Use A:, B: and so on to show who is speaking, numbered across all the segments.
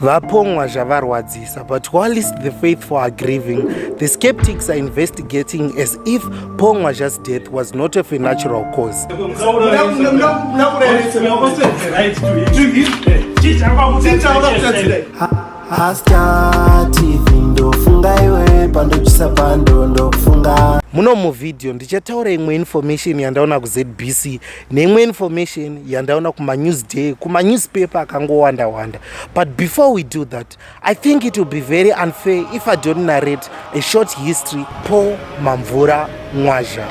A: VaPaul Mwazha varwadzisa, but whilst the faithful are grieving, the skeptics are investigating as if Paul Mwazha's death was not of a natural cause.
B: Hasta TV ndofunga iwe pandochisa pando ndokufunga.
A: Muno muvhidhiyo ndichataura imwe information yandaona kuZBC neimwe information yandaona kumanewsday, kumanewspaper akangowanda wanda. But before we do that, I think it will be very unfair if I don't narrate a short history. Paul Mamvura Mwazha.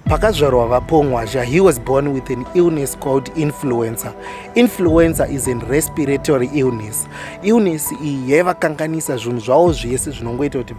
A: Pakazvarwa vaPaul Mwazha, he was born with an illness called influenza. Influenza is a respiratory illness. Illness iyi yaivakanganisa zvinhu zvavo zvese zvinongoita kuti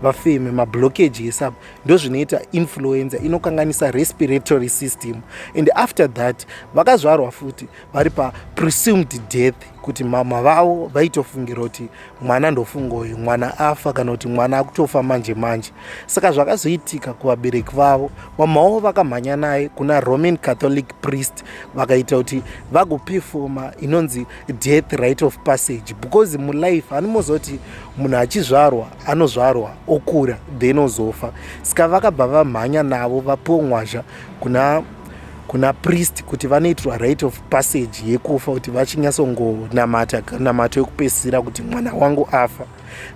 A: vafeme, mablockage ese apa ndozvinoita influenza, inokanganisa respiratory system. And after that vakazvarwa futi vari papresumed death, kuti mama vavo vaitofungira kuti mwana ndofunga uyu mwana afa kana kuti mwana akutofa manje manje. Saka zvakazoitika kuvabereki vavo, mama vavo vakamhanya naye kuna Roman Catholic priest, vakaita kuti vagopefoma inonzi death rite of passage, because mulife anomozoti munhu achizvarwa anozvarwa okura then ozofa. Saka vakabva vamhanya navo vaPaul Mwazha kuna priest kuti vanoitirwa rite of passage yekufa, kuti vachinyatsongonamata namato yekupedzisira kuti mwana wangu afa.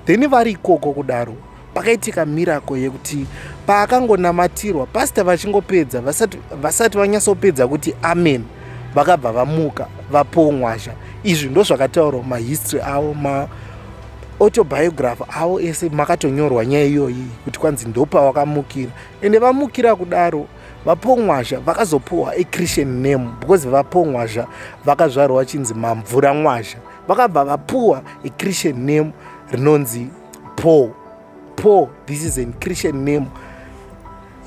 A: Then vari ikoko kudaro pakaitika miracle yekuti paakangonamatirwa, pastor vachingopedza, vasati vanyatsopedza kuti amen, vakabva vamuka vaPaul Mwazha. Izvi ndo zvakataurwa mumahistory avo, maautobiography avo ese makatonyorwa nyaya iyoyi kuti kwanzi ndopawakamukira. Ende vamukira kudaro, vaPaul Mwazha vakazopuwa achristian name, because vaPaul Mwazha vakazvarwa chinzi Mamvura Mwazha, vakabva vapuwa achristian name rinonzi Paul. Paul, this is an Christian name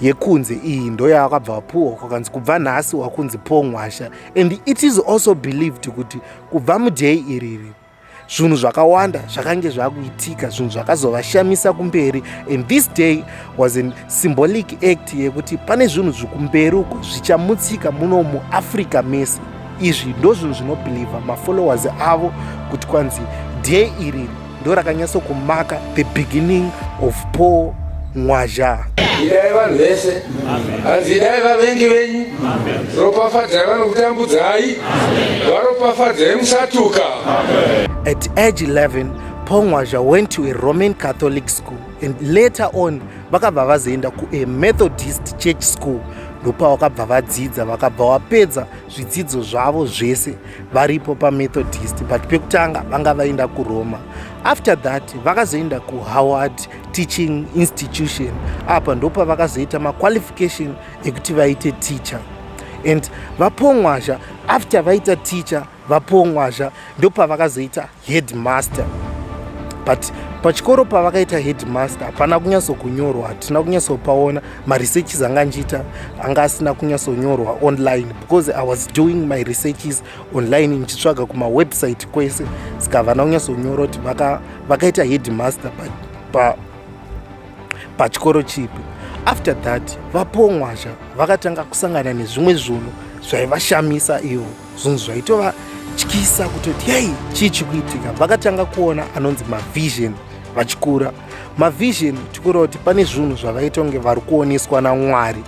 A: yekunze iyi, ndo yavakabva vapuwa, kwakanzi kubva nhasi wakunzi Paul Mwazha. And it is also believed kuti kubva muday iriri zvinhu zvakawanda zvakange zvakuitika, zvinhu zvakazovashamisa kumberi. And this day was a symbolic act yekuti pane zvinhu zvikumberi uko zvichamutsika muno muAfrica mese. Izvi ndo zvinhu zvinobhelievha mafollowers avo kuti kwanzi day iriri ndo rakanyatsokumaka the beginning of Paul Mwazha.
C: Idai vanhu vese, hanzi idai vavengi venyu, ropafadzai vanokutambudzai, varopafadzai, musatuka.
A: At age 11, Paul Mwazha went to a Roman Catholic school and later on vakabva vazoenda kuaMethodist church school. Ndopavakabva vadzidza, vakabva vapedza zvidzidzo zvavo zvese varipo paMethodist, but pekutanga vanga vaenda kuRoma. After that vakazoenda kuHoward Teaching Institution. Apa ndopavakazoita maqualification ekuti vaite teacher. And vaPaul Mwazha, after vaita teacher, vaPaul Mwazha ndopavakazoita headmaster. But pachikoro pavakaita headmaster hapana kunyatsokunyorwa, hatina kunyatsopaona. Maresearches anga nchiita anga asina kunyatsonyorwa online, because I was doing my researches online ndichitsvaga kumawebsite kwese, saka havana kunyatsonyora kuti vakaita headmaster pachikoro chipi. After that vaPaul Mwazha vakatanga kusangana nezvimwe zvinhu zvaivashamisa ivo, zvinhu zvaitovatyisa kutoti yei, chii chikuitika? Vakatanga kuona anonzi mavision vachikura. Mavision tikureva kuti pane zvinhu zvavaita kunge vari kuoneswa naMwari.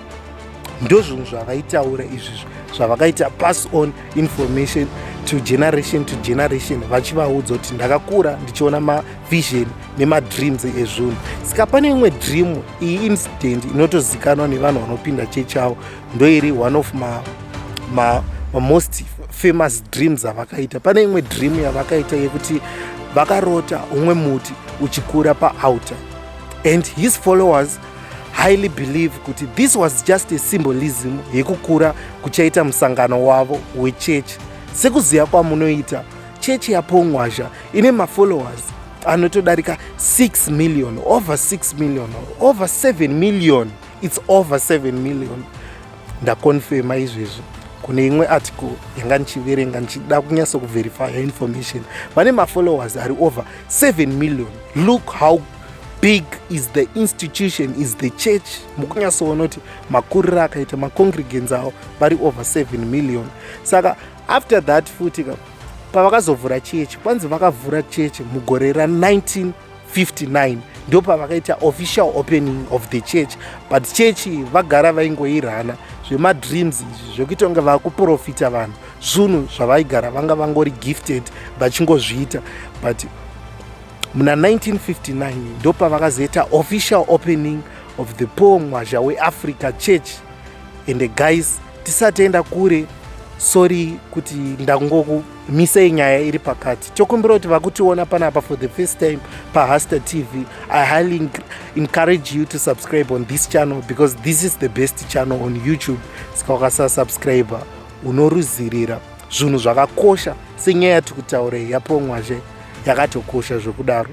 A: Ndo zvinhu zvavaitaura izvi zvavakaita pass on information to generation to generation, vachivaudza kuti ndakakura ndichiona mavision nemadreams ezvinhu. Saka pane imwe dream iyi, incident inotozikanwa nevanhu vanopinda chechi avo, ndoiri one of ma most famous dreams avakaita. Pane imwe dream yavakaita yekuti vakarota umwe muti uchikura paaltar, and his followers highly believe kuti this was just a symbolism yekukura kuchaita musangano wavo wechechi. Sekuziva kwamunoita, chechi yaPaul Mwazha ine mafollowers anotodarika 6 million, over 6 million, over 7 million. It's over 7 million, ndakonfema izvezvi kune imwe article yanga ndichiverenga ndichida kunyatsokuverifya information. Vane mafollowers ari over 7 million. Look how big is the institution, is the church. Mukunyatsoona kuti makuriro akaita macongregants avo vari over 7 million. Saka after that futi ka, pavakazovhura chechi, kwanzi vakavhura chechi mugore ra1959, ndo pavakaita official opening of the church. But chechi vagara vaingoirana zvemadreams izvi, zvekuita kunge vakuprofita vanhu, zvinhu zvavaigara vanga vangori gifted vachingozviita. But muna 1959 ndo pavakazoita official opening of the Paul Mwazha weAfrica Church. And guys, tisatienda kure, sorry kuti ndangokumisei nyaya iri pakati. Tokumbira kuti vakutiona panapa for the first time paHaster TV, I highly encourage you to subscribe on this channel, because this is the best channel on YouTube. Saka ukasasubscribe, unoruzirira zvinhu zvakakosha senyaya yatiri kutaura yaPaul Mwazha, yakatokosha zvekudaro.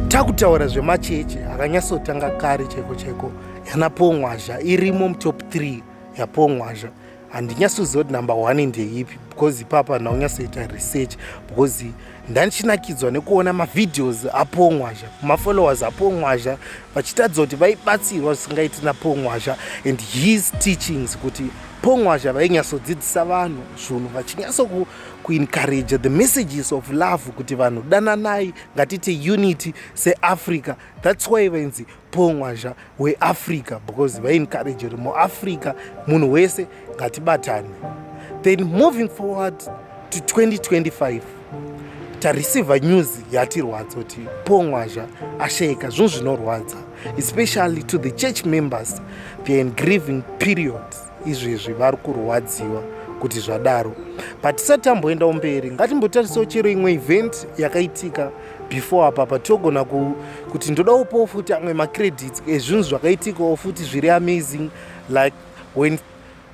A: Takutaura zvemachechi akanyatsotanga kare chaiko chaiko, yana Paul Mwazha irimo mutop 3 yaPaul Mwazha. Handinyatsoziva kuti number 1 ndeipi, because ipapa ndaunyatsoita research, because ndandichinakidzwa nekuona mavideos aPaul Mwazha, mafollowers aPaul Mwazha vachitadza kuti vaibatsirwa zvisingaiti naPaul Mwazha and his teachings, kuti Paul Mwazha vainyatsodzidzisa vanhu zvinhu, vachinyatso kuencourage the messages of love, kuti vanhu dananai, ngatite unity seAfrica. That's why vainzi Paul Mwazha weAfrica, because vaiencourage kuti muAfrica munhu wese ngatibatane. Then moving forward to 2025, tareceiva news yatirwadza kuti Paul Mwazha ashayika. Zvinhu zvinorwadza, especially to the church members. They are in grieving period izvezvi, vari kurwadziwa kuti zvadaro. But tisati tamboendawo mberi, ngatimbotarisawo chero imwe event yakaitika before apa, patogona kuti ndoda kupawo futi amwe macredits ezvinhu zvakaitikawo futi zviri amazing, like when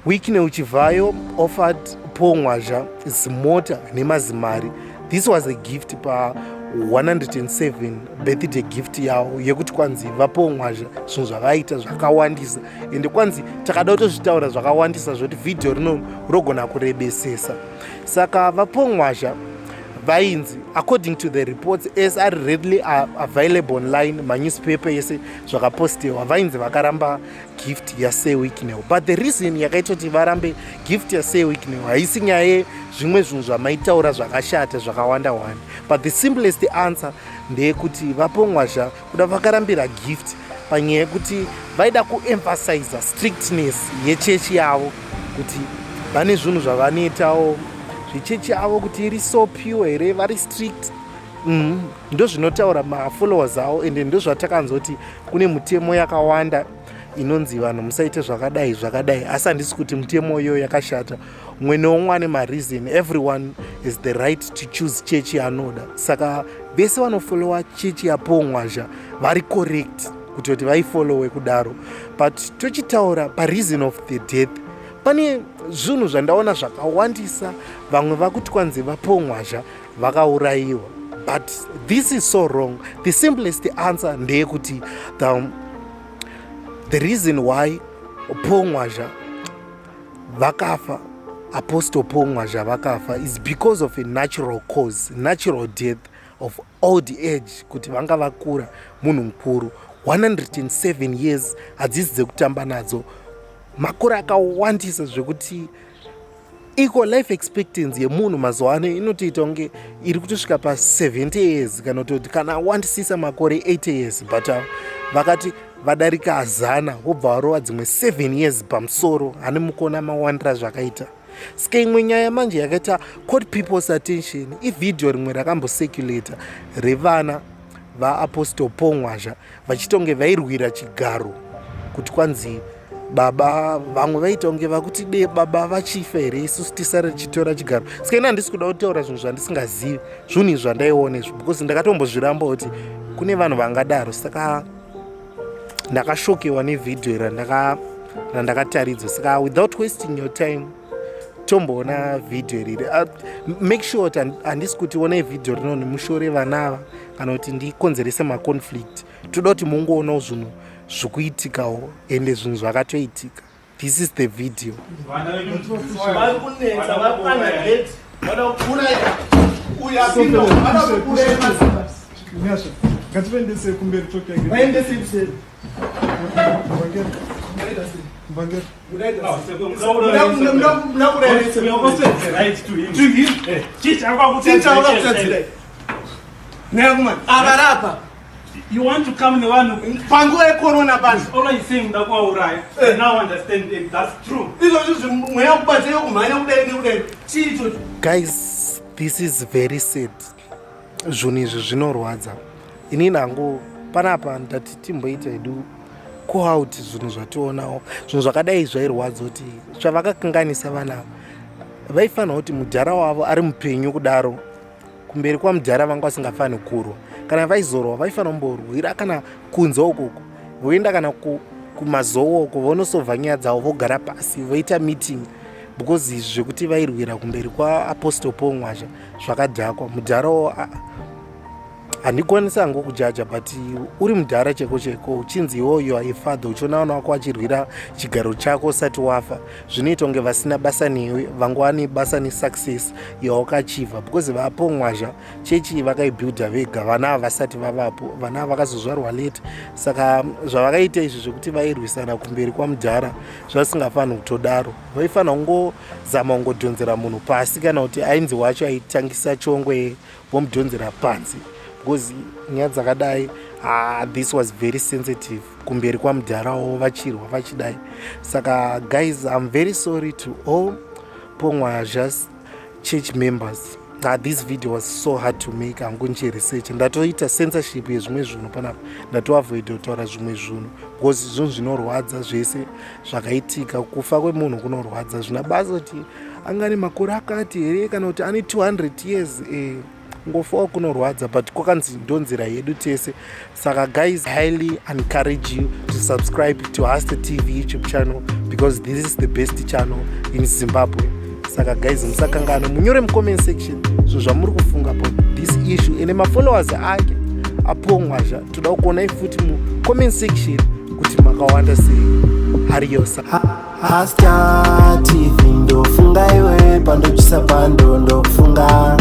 A: Wicknell Chivayo offered Paul Mwazha zimota nemazimari. This was a gift pa107 birthday gift yavo, yekuti kwanzi vaPaul Mwazha zvinhu zvavaita zvakawandisa, ende kwanzi takada kutozvitaura zvakawandisa zvoti vhidhiyo rino rogona kurebesesa. Saka vaPaul Mwazha vainzi, according to the reports as are readily available online, manewspaper ese zvakapostewa, vainzi vakaramba gift yaSir Wicknell. But the reason yakaita kuti varambe gift yaSir Wicknell haisi nyaya yezvimwe zvinhu zvamaitaura zvakashata zvakawanda wanda, but the simplest answer ndeyekuti vaPaul Mwazha kuda vakarambira gift panyaya yekuti vaida kuemphasiza strictness yechechi yavo, kuti vane zvinhu zvavanoitawo zvechechi yavo kuti iri so pure here, vari strict. Ndo zvinotaura mafollowers avo, ende ndozvatakanzwa kuti kune mutemo yakawanda inonzi vanhu musaite zvakadai zvakadai. Asi handisi kuti mutemo iyoyo yakashata. Mumwe neumwe ane mareason. Everyone is the right to choose chechi yaanoda. Saka vese vanofollowa chechi yaPaul Mwazha vari correct kutoti vaifollowe kudaro. But tochitaura pareason of the death, pane zvinhu zvandaona zvakawandisa. Vamwe vakuti kwanzi vaPaul Mwazha vakaurayiwa, but this is so wrong. The simplest answer ndeyekuti the reason why Paul Mwazha vakafa, Apostle Paul Mwazha vakafa, is because of a natural cause, natural death of old age, kuti vanga vakura, munhu mukuru. 107 years hadzisi dzekutamba nadzo, makore akawandisa zvekuti iko life expectancy yemunhu mazuva ano inotoita kunge iri kutosvika pa70 years, kana kutoti kana awandisisa makore 80 years. But vakati vadarika zana, vobva varova dzimwe 7 years pamusoro. Hani mukuona mawandira zvakaita. Saka imwe nyaya manje yakaita caught people's attention, ivhidhiyo rimwe rakambocirculata revana vaApostle Paul Mwazha vachitonge vairwira chigaro, kuti kwanzi baba, vamwe vaita kunge vakuti de baba vachifa here, isusu tisare tichitora chigaro. Saka ini handisi kuda kutaura zvinhu zvandisingazivi, zvinhu izvi zvandaiona izvi, because ndakatombozviramba kuti kune vanhu vangadaro. Saka ndakashokewa nevhidhiyo randakataridzwa. Saka without wasting your time, tomboona vhidhiyo iriri. Make sure kuti handisi kuti onai vhidhiyo rino nemushore vana ava, kana kuti ndikonzerese maconflict. Toda kuti mungoonawo zvinhu zvikuitikawo, ende zvinhu zvakatoitika. This is the video.
D: Vari kunetsa, vari kukanda gate, vada kuuraya uyu apinda, vada kuuraya.
E: Nyasha, ngativaendesei kumberi toke.
D: Vaendesei kuseri.
E: Mvangeri. Mvangeri.
D: Avarapa.
F: You want to come nevanhu
D: Panguva yecorona pano.
F: Always saying muda kuvauraya.
D: Eh.
F: Now understand it, that's true.
D: Izvozvo mweya kubatsira kumhanya kudai nekudai. Chii ichocho?
A: Guys, this is very sad. Zvinhu izvi zvinorwadza. Inini hangu panapa ndati timboita hedu kuout zvinhu zvationawo. Zvinhu zvakadai zvairwadza kuti zvavakakanganisa vana ava, vaifanira kuti mudhara wavo ari mupenyu kudaro, kumberi kwamudhara vanga vasingafaniri kurwa. Kana vaizorwa, vaifanira kumborwira kana kunze ukoko, voenda kana kumazowo uko, vonosovha nyaya dzavo, vogara pasi, voita meeting, because izvi zvekuti vairwira kumberi kwaApostle Paul Mwazha zvakadhakwa. Mudharawo handikwanisi hangu kujaja, but uri mudhara cheko cheko, uchinzi iwo you are a father, uchiona vana vako vachirwira chigaro chako usati wafa, zvinoita kunge vasina basa newe, vangova nebasa nesuccess yawakaachiever, because vaPaul Mwazha chechi vakaibuilda vega. Vana ava vasati vavapo, vana ava vakazozvarwa late. Saka zvavakaita izvi zvekuti vairwisana kumberi kwamudhara zvasingafaniri kutodaro. Vaifanira kungozama kungodhonzera munhu pasi, kana kuti ainzi wacho aitangisa chongwe, vomudhonzera panze, because nyaya dzakadai, ah, this was very sensitive, kumberi kwamudharawo vachirwa vachidai. Saka guys, I'm very sorry to all Paul Mwazha's church members. Ah, this video was so hard to make. Hangu ndichiresearch, ndatoita censorship yezvimwe zvinhu panapa, ndatoavoida kutaura zvimwe zvinhu because zvinhu zvinorwadza. Zvese zvakaitika, kufa kwemunhu kunorwadza. Zvina basa kuti anga nemakore akati here kana kuti ane 200 years, ngofawo kunorwadza, but kwakanzi ndonzira yedu tese. Saka guys, highly encourage you to subscribe to Hasta TV YouTube channel because this is the best channel in Zimbabwe. Saka guys, musakangana munyore mucomment section zvinhu zvamuri kufunga about this issue. Ende mafollowers ake aPaul Mwazha, toda kuonai futi mucomment section kuti makawanda sei. Hariosa.
B: Hasta TV, ndofunga iwe, pandochisa pando ndokufunga.